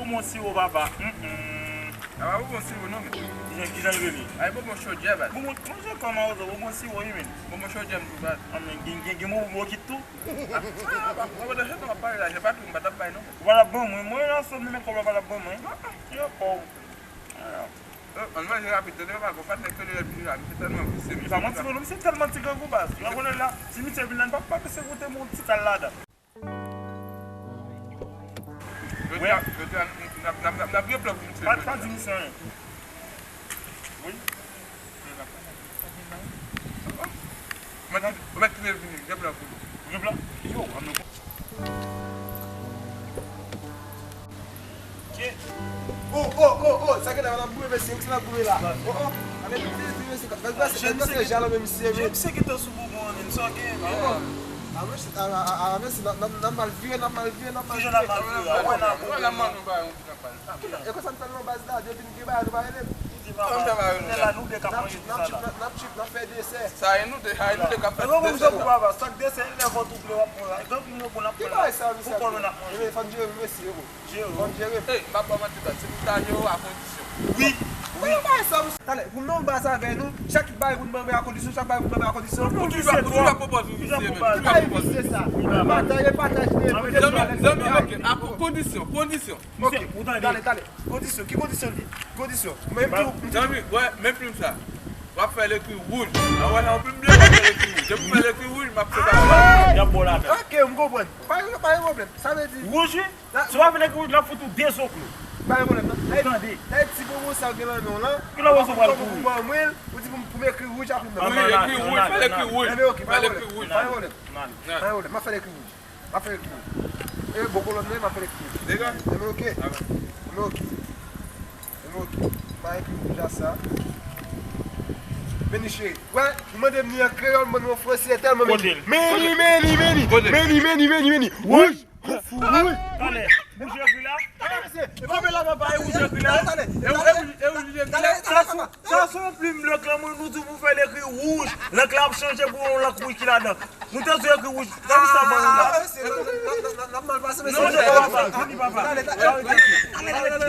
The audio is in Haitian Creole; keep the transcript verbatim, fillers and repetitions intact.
Bon siwo, papa. Mm, mm. A pa bonbon siwo non, men. Kijan, kijan l rele? Ay, bonbon chodyè, baz. Bonbon, mwen se kòman ou bonbon siwo, wi, men. Bonbon chodyè, m tou, baz. A, men gen, gen, gen bonbon bokit tou. Ah, ah, pa, pa, pa, m ap pale la, se pa tou, m pa t ap bay non. Ou pa t ap ban mwen, mwen, ansanm, men kòb la pa t ap ban mwen. Ah, ah. Yo, kòb. Ah. Euh, ann manje rapid, tande, papa, gon patnè ke li vini la, misye tèlman visye, misye. E pa manti, non, misye tèlman ti grangou, baz. Ou pa konnen la, si misye vin la, n pa, pa pase goute yon ti kal ladan. Yo te, yo te, n ap, n ap, n ap, n ap gen plan pou misye. Pa, pa di misye anyen. Wi. Ou mèt, ou mèt kite l vini, gen plan pou li. Gen plan? Yo, ann nou. Oh, oh, oh, oh, sa gen la, n ap goumen, mesye, wi, n ap goumen la. Oh, oh, ale, mesye, mesye, mesye, mesye, jalon, men, mesye, men. Mesye ki te sou bonbon, men, sa gen, men. Ah, mesye, ah, ah, ah, mesye, n ap, n ap, n ap mal vire, n ap mal vire, n ap mal vire. Kijan n ap mal vire? Ah, wè, n ap mal, nou ba yon ti kanpay. E konsa n fè l non, baz la, depi n gen bagay, nou pa rele l. Li di, mama, lè la, nou de k ap manje ti sa la. N ap trip, n ap trip, n ap fè desè. Sa e nou de, sa e nou de k ap fè desè. Mwen, mwen, mwen, papa, sa k desè, lè vant ou vle, w ap pran la. Grangou nou bon, n ap pran la. Pou kò nou n ap manje. Fò n jere mesye yo. Jere. Fò n jere. Ey, m pa ba w manti, baz. Se pou ta jere a kondisyon. Wi, wi. Talè, pou nou baz avè nou, chak bagay pou n ban a kondisyon, chak bagay pou n ban a kondisyon. Ou toujou ap pwopoze ou visye, men. Ou toujou ap pwopoze. Ay, visye sa. Pataje, pataje. Zanmi, zanmi, ok. A kondisyon, kondisyon. Ok, ou tande. Talè, talè. Kondisyon, ki kondisyon li? Kondisyon. Mwen menm tou, m di. Zanmi, wè, men plim sa. W ap fè l ekri wouj. A wè, nan yon plim byen, w ap fè l ekri wouj. Depi w fè l ekri wouj, m ap separe. Ah! Y ap ba w ladan. Ok, m konprann. Pa gen, pa gen pwoblèm. Sa vle di. Wouj, wi. Si w pa vin ekri wouj, l ap fout ou de zoklo. Pa gen pwoblèm, non. Ou tande. Sa e ti bonbon sa w gen nan men w lan. Ki lè w resevwa l pou ou? Ou ban mwen l, ou di pou m, pou m ekri wouj ak ou nan. Wi, ekri wouj, fè l ekri wouj. Enben, ok, pa gen pwoblèm. Pa gen pwoblèm. Pa gen pwoblèm. M ap fè l ekri wouj. M ap fè l ekri wouj. E bon kolòn nan, m ap fè l ekri wouj. Enben, ok. Enben, ok. Enben, ok. M a ekri wouj a sa. Meni cheri. Wè, ou mande m li an kreyòl, m ban nou an fransè, tèlman meni. Kote l? Meni, meni, meni. Kote l? Meni, meni, meni, meni. Wouj. Wouj. Talè. Wouj ekri la? Talè, mesye. Konbyen la papa e wouj ekri la? Talè, talè. E wouj, e wouj, e wouj ekri la? Talè, talè, papa. Sa se yon plim blan, kòman nou di pou fè l ekri wouj? Lank la ap chanje pou yon lank wouj ki ladan. Nou te di w ekri wouj. Gade sa ban nou la. Ah, mesye, n ap, n ap, n ap, n ap mal pase, mesye. Non, non, papa, vini, papa. Talè, talè, talè, talè.